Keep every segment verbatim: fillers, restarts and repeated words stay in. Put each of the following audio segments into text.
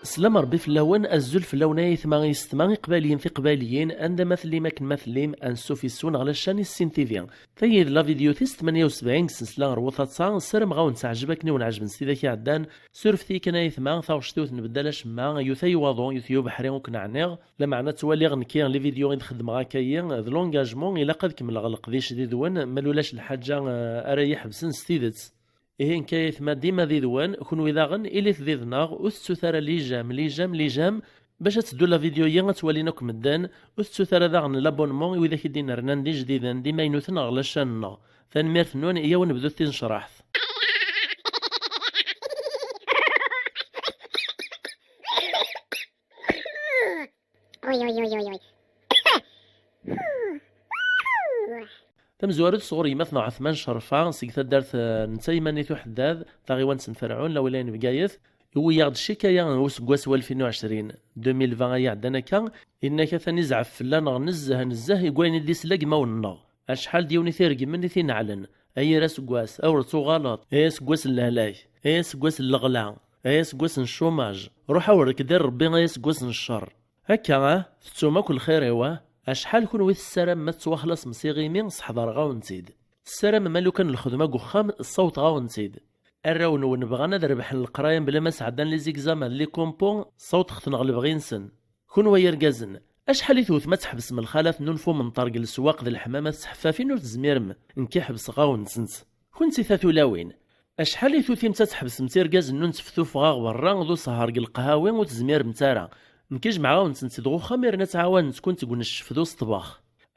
Slam Rebbi fell-awen, azul fell-awen ay aytma yessetma, iqbayliyen tiqbayliyin, anda ma tellim akken ma tellim, ansuf yes-wen ɣer la chaîne Issin T V. Tagi d la vidéo tis tmanya u sebɛin deg tsensla ɣer Waṭaṭa, ssarameɣ ad wen-teɛjeb akken i wen-ɛejben s tidak iɛeddan. Surfet-iyi kan ay aytma, taɣect-iw tenbeddal acemma, yut ay waḍu, yut ay ubeḥri ur ken-ɛniɣ. Lameɛna ttwaliɣ nekki les vidéos i d-xeddmeɣ akka-yi, d l'engagement, ilaq ad kemmleɣ leqdic did-wen, ma ulac lḥaǧa, eh, ara yi-ḥebsen s tidet. Ihi nekk ay aytma dima did-wen, kenwi daɣen ilit did-neɣ, ur tettut ara les j'aime, les j'aime, les j'aime, bac ad teddu la vidéo-yi ad tt-walin akk medden, ur tettut ara daɣen l'abonnement i widak i d-inernan d ijdiden, d imaynuten ɣer la chaîne-nneɣ. Tanemmirt-nwen, iyyaw ad nebdut tinecraḥt. Uy, uy, uy, uy, uy. Tamezwarut sɣur yemma-tneɣ Ɛetman Cerfa seg taddart, eh, n Taymanit Uḥeddad, taɣiwant n Ferɛun, la wilaya n Bgayet, iwwi-yaɣ-d ccikaya n useggas n walfin u ɛecrin, deux mille vingt ay iɛeddan akka, inna-k atan izɛef fell-aneɣ nezzeh, nezzeh i wayen i d-isla deg imawen-nneɣ. Acḥal d yiwen i t-iregmen, i t-ineɛlen. Ay yir aseggas, awer tuɣaleḍ, ay aseggas n lehlak, ay aseggas n leɣla, ay aseggas n ccumaj. Ruḥ awer k-d-irr Rebbi ay aseggas n ccer. Akka, ah, tettum akk lxir-iw, ah? Acḥal kunwi tessaramem ad tettwaxlaṣem s iɣimi, sseḥdareɣ-awen-tt-id. Tessaramem a lukan lxedma deg uxxam, ssawḍeɣ-awen-tt-id. Arraw-nwen bɣan ad rebḥen leqraya mebla ma sɛeddan les examens d les compos, ssawḍeɣ-ten ɣer lebɣi-nsen. Kunwi ay irgazen, acḥal i tewtem ad tḥebsem lxalat n unfu menṭer deg leswaq d leḥmam ad tettḥeffafin ur tezmirem, nekk i ḥebseɣ-awen-tent. Kunti tatulawin, acḥal i tutimt ad tḥebsemt irgazen n unteftufeɣ ɣer berra d usehher deg leqhawi ur tezmiremt ara, nekk i jemɛeɣ-awen-tent-id ɣer uxxam irna ttɛawanent-kent deg uneccef d usṭebbex.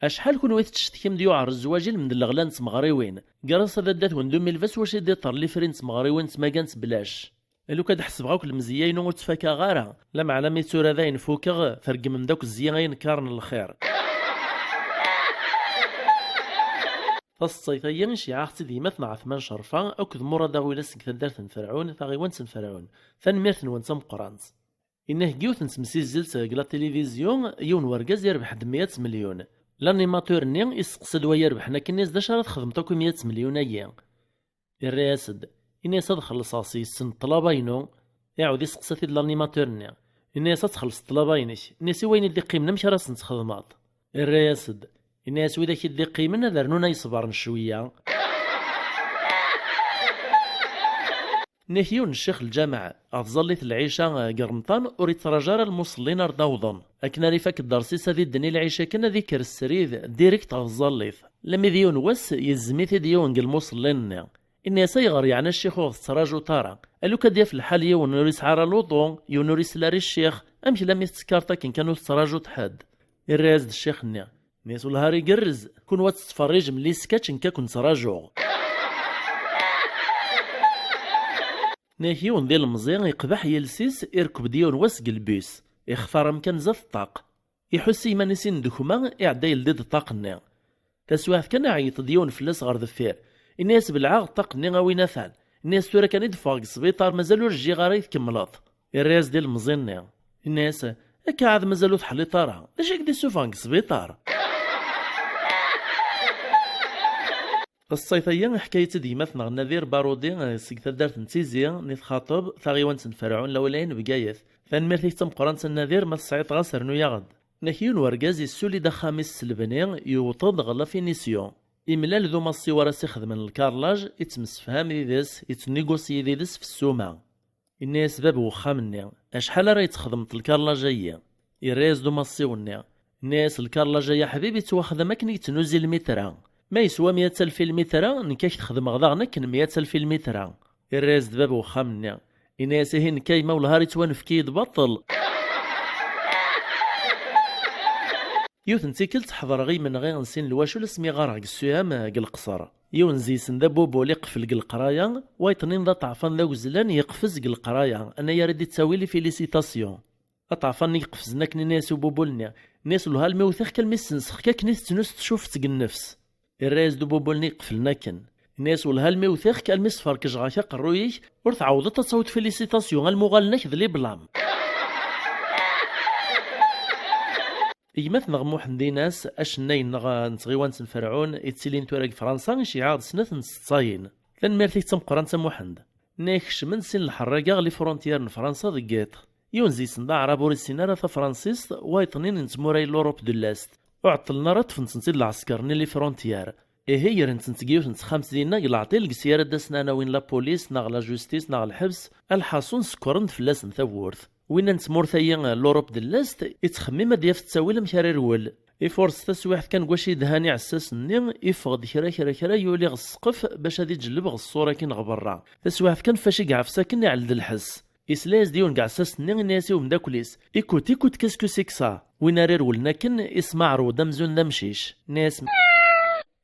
Acḥal kunwi tettcetkim-d yuɛer zzwaǧ ilmend n leɣla n tmeɣriwin, gar-as ad addat-wen d umilbas wacu i d-iṭer lifri n tmeɣriwin ttmagant belac. Lukan ad ḥesbeɣ akk lemzeyya-inu ur ttfakaɣ ara, lameɛna mi d tura dayen fukeɣ, tregmem-d akk zzeyya ay inekkaren n lxir. Taseḍsayt-agi iceyyeɛ-aɣ-tt-id yemma-tneɣ Ɛetman Cerfa akked Murad Aɣilas seg taddart n Ferɛun, taɣiwant n Ferɛun. Tanemmirt-nwen d tameqqrant. Inna-k deg yiwet n temsizzelt deg la télévision, yiwen wergaz irbeḥ-d meyya melyun. L'animateur-nni isteqsa-d wa irebḥen akken-is d acu ara txedmeḍ akk i meyya melyun-agi. Irra-yas-d, inna-yas ad xellṣeɣ s yes-sen ṭṭlaba-inu. Iɛawed isteqsa-t-id l'animateur-nni. Inna-yas ad txellṣeḍ ṭṭlaba-inek. Inna-yas i wayen i d-iqqimen amek ara sen-txedmeḍ? Irra-yas-d, inna-yas widak i d-iqqimen ad rnun ay ṣebren cwiya. Nnek yiwen n ccix lǧameɛ, ɣef tẓallit n lɛica, eh, deg Remḍan, ur ittraǧu ara lmuṣellin ar d-awḍen. Akken ara ifak ddersi-s ad idden i lɛica kan ad ikker srid, direct ɣef tẓallit. Lami d yiwen wass, yezzem-it-id yiwen deg lmuṣellin-nni. Inna-yas ayɣer yeɛni a ccix ur ɣ-tettraǧuḍ ara? A lukan ad yaf lḥal yiwen ur yesɛi ara luḍu, yiwen ur isel ara i ccix, amek lami tettekkareḍ akken kan ur tettraǧuḍ ḥedd? Irra-yas-d ccix-nni, inna-yas wellah ar igerrez, kunwi ad tettferriǧem les sketchs nekk ad ken-ttraǧuɣ. Nnek yiwen d ilemẓi, iqbeḥ yiles-is, irkeb-d yiwen wass deg lbus. Ixtar amkan zdat ṭṭaq. Iḥuss i yiman-is indekma, iɛedda yeldi-d ṭṭaq-nni. Taswiɛt kan iɛeyyeṭ-d yiwen fell-as ɣer deffir. Inna-yas belɛeɣ ṭṭaq-nni a win atan. Inna-yas tura kan i d-ffɣeɣ deg sbiṭar, mazal ur jjiɣ ara i tkemmleḍ. Irra-yas-d ilemẓi-nni. Inna-yas akka ɛad mazal ur teḥliḍ ara. D acu i k-d-issufɣen deg sbiṭar? Taseḍsayt-agi iḥka-yi-tt-id yemma-tneɣ Nadir Barudi, eh, seg taddart n Tizi, n Txaṭeb, taɣiwant n Ferɛun, lawlaya n Bgayet. Tanemmirt-ik d tameqqrant a Nadir, ma tesɛiḍ ɣas rnu-yaɣ-d. Nnek yiwen wergaz yessuli-d axxam-is s lebni, yewweḍ-d ɣer la finition. Imlal d umassiw ara s-ixedmen lkarlaj, ittemsefham yid-s, ittnigusyi yid-s f ssuma. Inna-yas bab n wexxam-nni, acḥal ara yi-txedmeḍ lkarlaj-ayi? Irra-yas-d umassiw-nni, inna-yas lkarlaj-ayi aḥbib yettwaxdam akken i yettnuzi lmitra. Ma yeswa meyya alef i lmitra, nekk ad k-t-xedmeɣ daɣen akken meyya alef i lmitra. Irra-yas-d bab n wexxam-nni, inna-yas ihi nekk a yemma wellah ar ittwanefk-iyi-d baṭel. Yiwet n tikkelt ḥeḍreɣ i yimenɣi n sin lwacul asmi ɣɣareɣ deg ssuyam, eh, deg Leqṣer. Yiwen zi-sen d abubul iqfel deg leqraya, wayeḍ-nni d aṭeɛfan d agezlan yeqfez deg leqraya, anayer i d-ittawi les félicitations. Aṭeɛfan-nni yeqfzen akken inna-yas ububul-nni, inna-yas wellah almi wteɣ-k almi ssenseɣ-k akken i tettnus tcuft deg nnefs. Irra-yas-d ububul-nni iqeflen akken. Inna-yas wellah almi wteɣ-k almi sferkejɣ-ak aqerruy-ik, ur tɛawdeḍ ad tawiḍ félicitations almi uɣalen-ak d les blâmes. Gma-tneɣ Muḥend Inas, acennay-nneɣ n tɣiwant n Ferɛun, yettilin tura deg Fransa, iceyyeɛ-aɣ-d snat n tseḍsayin. Tanemmirt-ik d tameqqrant a Muḥend. Nna kecmen sin lḥerraga ɣer lifrontyar n Fransa deg yiḍ. Yiwen zi-sen d aɛrab ur issin ara tafransist, wayeḍ-nni n tmura n l'Europe de l'Est. Ur ɛeṭṭlen ara ṭṭfen-tent-id lɛesker-nni lifrontyar. Ihi gren-tent deg yiwet n texxamt dinna deg leɛṭil deg-s ara d-asen ɛnawin la police neɣ la justice neɣ lḥebs, alḥaṣun sekkren-d fell-asen tawwurt. Winna n tmurt-ayi, l'Europe de l'Est, ittxemmim ad d-yaf ttawil amek ara irwel. Ifuṛes taswiɛt kan deg wacu yedhan iɛessasen-nni, iffeɣ-d kra kra kra yuli ɣer ssqef bac ad iǧelleb ɣer ṣṣur akin ɣer berra. Taswiɛt kan fac i iɛfes akken iɛell-d lḥess. Isla-yas-d yiwen deg iɛessasen-nni, inna-yas i umeddakel-is: "Écoute, écoute, qu'est-ce que c'est que ça?" Win ara irewlen akken, isma ɛerweḍ amzun d amcic. Inna-yas: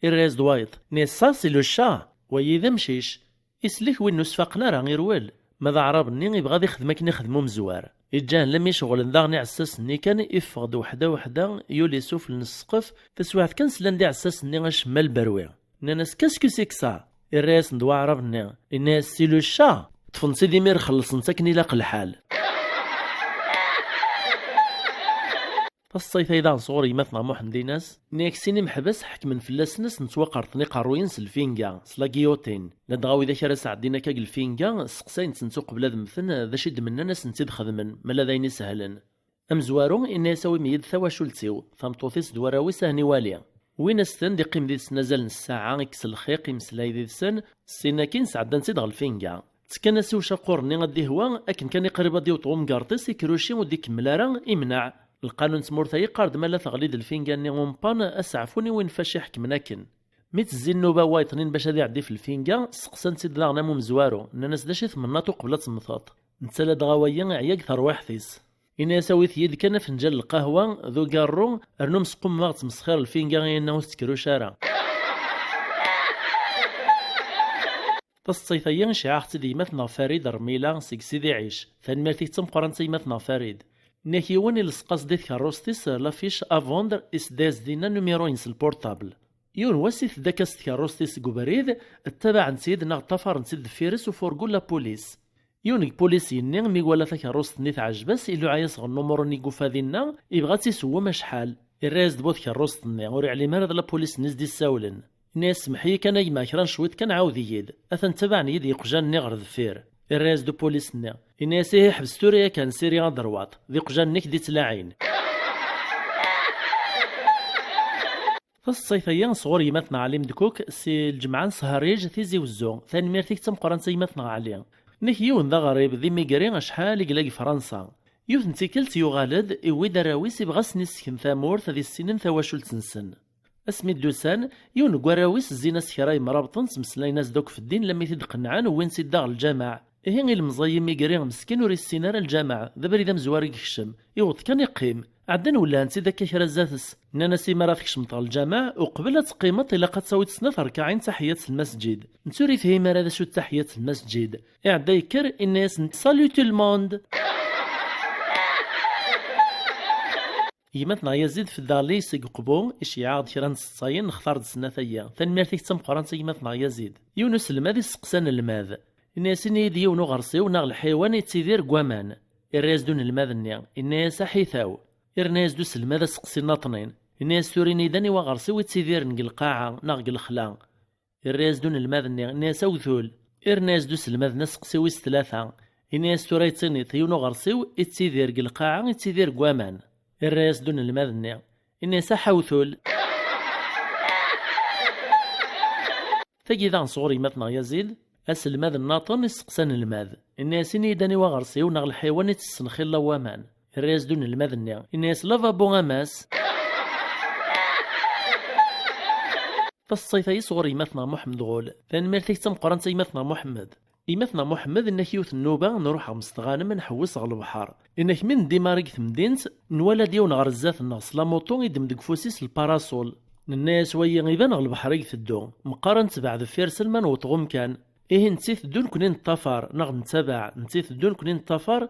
"Irra-yas-d wayeḍ." Inna-yas: "Ça, c'est le chat." Wayi d amcic. Isellek win ur s-faqen ara, irwel. Ma d aɛrab-nni, ibɣa ad ixdem akken ixdem umezwar. Iǧǧa-hen lammi ceɣlen daɣen iɛessasen-nni kan, iffeɣ-d weḥda weḥda, yuli sufell n ssqef, taswiɛt kan slan-d iɛessasen-nni acemma lberwi. Nnan-as: "Qu'est-ce que c'est que ça?" Irra-yasen-d waɛrab-nni, inna-yas: "C'est le chat." Ṭṭfen-tt-id imir xellṣen-tt akken ilaq lḥal. Taṣṣayt-ayi daɣen sɣur gma-tneɣ Muḥend Inas, nna-yak sin imeḥbas ḥekmen fell-asen ad sen-ttwaqerṭen iqerruyen s lfinga, s la guillotine. Ladɣa widak ara sɛeddin akka deg lfinga, sseqsayen-tent uqbel ad mmten d acu i d-mennan ad sen-tt-id-xedmen, ma la d ayen isehlen. Amezwaru, inna-yas: "Awim-iyi-d tawacult-iw." Tameṭṭut-is d warraw-is a hen-iwali. Wwin-as-ten-d, iqqim did-sen azal n ssaɛa, ikkes lxiq, imeslay did-sen, ssin akkin sɛeddan-tt-id ɣer lfinga. Ttekkan-as i ucaqur-nni ad d-ihwa, akken kan iqrib ad d-iweṭ umgerṭ-is, ikruci ur d-ikemmel ara, imneɛ. Lqanun n tmurt-a yeqqar-d ma la teɣli-d lfinga-nni umpan, ad s-ɛfun i win fac iḥekmen akken. Mi tezzi nnuba n wayeḍ-nni bac ad iɛeddi f lfinga, sseqsan-tt-id daɣen am umezwaru, nnan-as: "D acu i tmennaḍ uqbel ad temmteḍ?" Netta ladɣa wayi iɛya deg terwiḥt-is. Inna-yas: "Awit-iyi-d kan afenǧal n lqahwa d ugarru, rnum sqummeɣ ttmesxir lfinga-inna ur tettkruc ara." Taseḍsayt-agi, iceyyeɛ-aɣ-tt-id gma-tneɣ Farid Rmila seg Sidi Ɛic. Tanemmirt-ik d tameqqrant a gma-tneɣ Farid. Nna-k yiwen ileṣq-as-d i tkerrust-is l'affiche à vendre, isedd-as dinna numéro-ines n lpurṭabl. Yiwen wass itedda-k-as tkerrust-is deg ubrid, ttabaɛen-tt-id neɣ ṭṭafaren-tt-id deffir-s ufurgu n la police. Yiwen deg pulis-nni, mi iwala takerrust-nni teɛjeb-as, iluɛa-yas ɣer nnumuṛ-nni i yufa dinna, ibɣa ad tt-isewwem acḥal. Irra-yas-d bu tkerrust-nni, ur iɛlim ara d la police-nni i s-d-issawlen. Inna-yas: "Semmeḥ-iyi kan a gma, kra n cwiṭ kan ɛawed-iyi-d." Atan ttabaɛen-iyi-d yiqjan-nni ɣer deffir. Irra-yas-d upulis-nni. Inna-yas: "Ihi ḥbes tura yakan, siri ad d-terwaḍ. D iqjan-nni i k-d-ittlaɛin." Taseḍsayt-agi sɣur gma-tneɣ Ɛli Mdekuk, si lǧemɛa n Sehriǧ, Tizi Wezzu. Tanemmirt-ik d tameqqrant a gma-tneɣ Ɛli. Nnek yiwen d aɣrib d imigri acḥal i yella deg Fransa. Yiwet n tikkelt yuɣal-d, iwwi-d arraw-is, ibɣa ad sen-issken tamurt, ad issinen tawacult-nsen. Asmi d-usan, yiwen deg warraw-is zzin-as kra yemrabṭen, ttmeslayen-as-d akk f ddin, lammi t-id-qennɛen, wwin-t-id daɣ lǧameɛ. Ihi ilemẓi imigri meskin ur issin ara lǧameɛ, d abrid amezwar i yekcem, iweḍ kan iqqim. Ɛeddan wellhen-tt-id akka kra zdat-s. Nnan-as: "Imi ara tkecmeḍ ɣer lǧameɛ, uqbel ad teqqimeḍ, ilaq ad tawiḍ snat rkaɛin taḥiyat n lmasǧid." Netta ur ifhim ara d acu d taḥiyat n lmasǧid. Iɛedda yekker, inna-yasen: "Salut tout le monde!" Gma-tneɣ Yazid Feddaɣli seg Uqbu, iceyyeɛ-aɣ-d kra n tseḍsayin, nextar-d snat-agi. Tanemmirt-ik d tameqqrant a gma-tneɣ Yazid. Yiwen uselmad isteqsa anelmad. Inna-yas: "Ini-yi-d yiwen uɣersiw neɣ lḥiwan ittidir deg waman." Irra-yas-d unelmad-nni, inna-yas: "Aḥitaw." Irna-yas-d uselmad aseqsi nnaṭnin. Inna-yas: "Tura ini-yi-d aniwa aɣersiw ittidiren deg lqaɛa neɣ deg lexla." Irra-yas-d unelmad-nni, inna-yas: "Awtul." Irna-yas-d uselmad-nni aseqsi wis tlata. Inna-yas: "Tura yettiniḍ yiwen uɣersiw ittidir deg lqaɛa, ittidir deg waman." Irra-yas-d unelmad-nni, inna-yas: "Aḥawtul." Tagi daɣen sɣur gma-tneɣ Yazid, aselmad nnaṭen isteqsa anelmad. Inna-yas: "Ini-yi-d aniwa aɣersiw neɣ lḥiwan i tessen xilla n waman." Irra-yas-d unelmad-nni, inna-yas: "Lavabo a mass." Taseḍsayt-agi sɣur gma-tneɣ Muḥemmed Ɣul. Tanemmirt-ik d tameqqrant a gma-tneɣ Muḥemmed. Gma-tneɣ Muḥemmed, inna-k yiwet n nnuba, nruḥ ɣer Mestɣanem, nḥewwes ɣer lebḥer. Inna-k mi neddi mar deg temdint, nwala-d yiwen ɣer zdat-nneɣ s lamuṭu, iddem deg ufus-is lparaṣul. Nenna-yas: "Wayi iban ɣer lebḥer i iteddu." Meqqar ad netbeɛ deffir-s alma newweḍ ɣer umkan. Ihi netta iteddu, nekni neṭṭafar, neɣ nettabaɛ, netta iteddu, nekni neṭṭafar,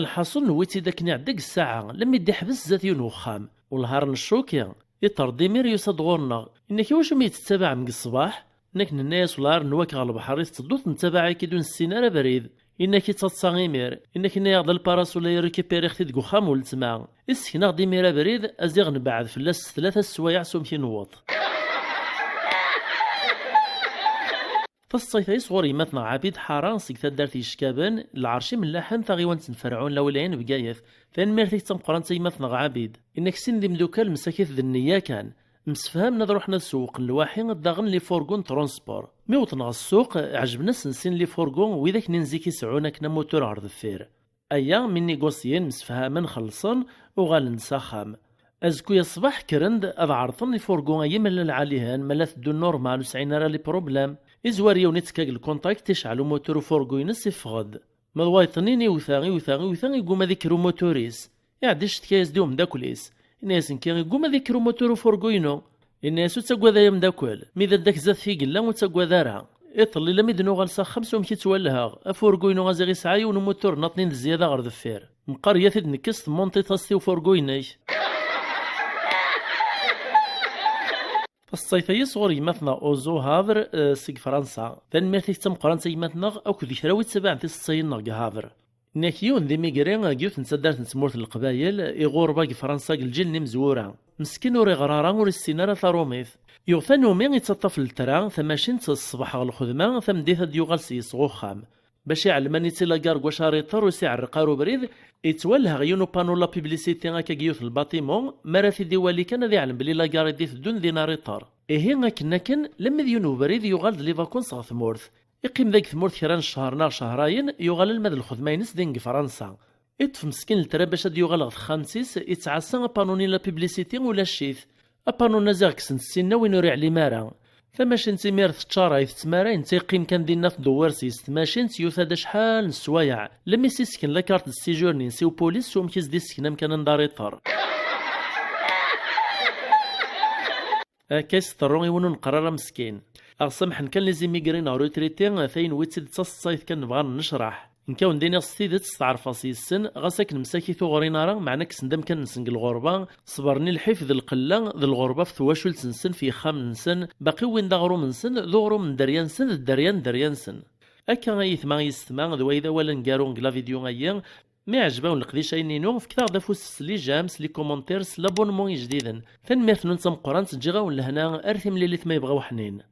lḥaṣun newwi-tt-id akken iɛedda deg ssaɛa, lammi d-iḥbes zdat yiwen wexxam. Wellah ar neccuki, iṭṭer-d imir yusa-d ɣur-neɣ. Inna-k: "Iwacu mi yi-tettabaɛem deg ṣṣbeḥ?" Nekk nenna-yas: "Wellah ar newwa-k ɣer lebḥer i tettedduḍ, nettabaɛ-ik-id ur nessin ara abrid." Inna-k ittaḍsa imir, inna-k inna-yaɣ-d alparasul ay récupériɣ-t-id deg uxxam n weltma. Issekneɣ-d imir abrid, aziɣ nebɛed fell-as s tlata sswayeɛ s umek i newweḍ. Taseḍsayt-agi sɣur yemma-tneɣ Ɛabid Ḥara seg taddart Yeckaben, lɛerc imellaḥen, taɣiwant n Ferɛun, lawilaya n Bgayet. Tanemmirt-ik d tameqqrant a yemma-tneɣ Ɛabid. Inna-k sin d imdukal msakit d nniya kan. Msefhamen ad ruḥen ad sewwqen lwaḥi, daɣen les fourgons n transport. Mi wwḍen ɣer ssuq, ɛejben-asen sin les fourgons, widak-nni n zik i seɛɛun akken amutur ɣer deffir. Aya mi négocien, msefhamen, xellṣen, uɣalen-d s axxam. Azekka-ya ṣṣbeḥ kkren-d ad ɛerḍen les fourgons-agi ma llan lɛali-hen, ma la teddun normal, ur sɛin ara les problèmes. Izwar yiwen ittekka deg lkunṭakt, icɛel umutur ufourgon-ines, iffeɣ-d. Ma d wayeḍ-nni iwta, iwta, iwta, igguma ad ikker umutur-is. Iɛedda icettka-yas-d i umeddakel-is. Inna-yas nekki igguma ad ikker umutur ufourgon-inu. Inna-yas ur ttaggad ay ameddakel, mi d addak zdat-k i yella ur ttaggad ara. Iḍelli lammi d-nuɣal s axxam s umek i ttwalleheɣ, afourgon-inu aziɣ isɛa yiwen umutur nniḍen d zzyada ɣer deffir. Meqqar ya t-id-nekkes temmunṭiḍ-as-t i ufourgon-inek. Taseḍsayt-agi sɣur yemma-tneɣ Ozo Havre, eh, seg Fransa. Tanemmirt-ik d tameqqrant a yemma-tneɣ akked kra wi ttabaɛen tiseḍsayin-nneɣ deg Havre. Inna-k yiwen d imigri deg yiwet n taddart n tmurt n Leqbayel, iɣureb-a deg Fransa deg lǧil n imezwura. Meskin ur iɣer ara, ur issin ara tarumit. Yuɣ tanumi ittaṭṭaf ltra, tamacint, ṣṣbeḥ ɣer lxedma, tameddit ad d-yuɣal s yes ɣer uxxam. Bac iɛlem aniti lagar deg wacu ara iṭer ur s-iɛerreq ara ubrid, ittwalleheɣ yiwen upanu la publicité akka deg yiwet n lbatimu, mi ara t-id-iwali kan ad iɛlem belli lagar i d-iteddun din ara iṭer. Ihi akken akken, lammi d yiwen ubrid yuɣal-d les vacances ɣer tmurt. Iqqim da deg tmurt kra n ccher neɣ cehrayen, yuɣal alma d lxedma-ines din deg Fransa. Iṭṭef meskin ltra bac ad d-yuɣal ɣer texxamt-is, ittɛassa apanu-nni la publicité ulac-it. Apanu-nni aziɣ kksen-t ssinna win ur iɛlim ara. Tamacint imir teččaray, tettmaray, netta yeqqim kan dinna tdewwir s yes tmacint, yuta-d acḥal n sswayeɛ. Lammi s-issken la carte de séjour-nni-ines i upulis s umek i s-d-issken amkan anda ara iṭer. Akka i s-teḍru i win ur neqqar ara meskin. Aɣ samḥen kan les immigrés neɣ retraités, tayen wi tt-id d taseḍsayt kan nebɣa ad nennecraḥ. Nekk a wen-d-iniɣ s tidet steɛrfeɣ s yes-sen, ɣas akken msakit ur ɣrin ara, meɛna kksen-d amkan-nsen deg lɣerba, ṣebren i lḥif d lqella d lɣerba ɣef twacult-nsen, f yexxamen-nsen, baqi wwin-d aɣrum-nsen, d uɣrum n dderya-nsen, d dderya n dderya-nsen. Akka ay ayetma yessetma, d way d awal aneggaru deg la vidéo-ayi. Ma iɛjeb-awen leqdic-ayni-inu, fket-aɣ-d afus s les j'aime, s les commentaires, s l'abonnement ijdiden. Tanemmirt-nwen d tameqqrant, ǧǧiɣ-awen lehna, ar timlilit ma yebɣa uḥnin.